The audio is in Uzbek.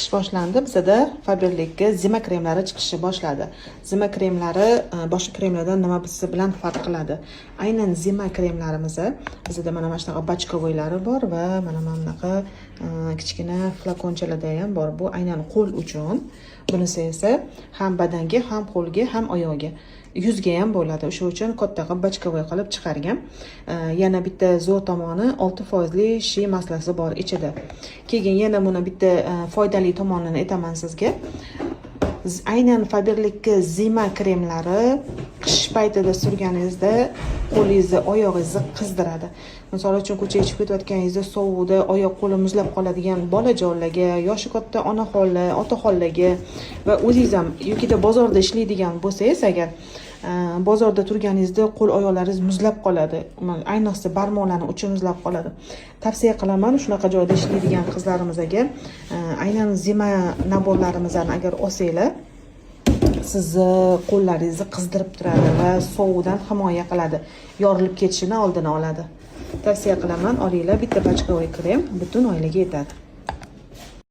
Qish boshlandi, bizada Faberlikka зима kremlari chiqishni boshladi. Зима kremlari boshqa kremlardan nimasi bilan farq qiladi? Aynan зима kremlarimiz bizada mana shunaqa бочковой lari bor va mana bunaqa kichkina flakonchalarda ham bor. Bu aynan qo'l uchun. Bunisi esa ham badanga, ham qo'lga, ham oyoqga, yuzga ham bo'ladi. O'sha uchun katta qilib, бочковой qilib chiqargan. Yana bitta zo'r tomoni, 6 foizli ши масло si bor ichida. Keyin yana buni bitta foydali tomonini aytaman sizga. Aynan Faberlikka зима kremlari qish paytida surganingizda qo'lingizni, oyog'ingizni qizdiradi. Misol uchun, ko'chaga chiqib ketayotganingizda sovuqda oyoq qo'li muzlab qoladigan bolajonlarga, yoshi katta onaxonlar, otaxonlarga va o'zingiz ham yokida bozorda ishlaydigan bo'lsangiz, agar bozorda turganingizda qo'l oyoqlaringiz muzlab qoladi, ayniqsa barmoqlarni uchi muzlab qoladi. Tavsiya qilaman, shunaqa joyda ishlaydigan qizlarimizga aynan зима набор larimizni agar olsanglar, sizni qo'llaringizni qizdirib turadi va sovuqdan himoya qiladi, yorilib ketishini oldini oladi. Tavsiya qilaman, olinglar. Bitta бочковой krem butun oilaga yetadi.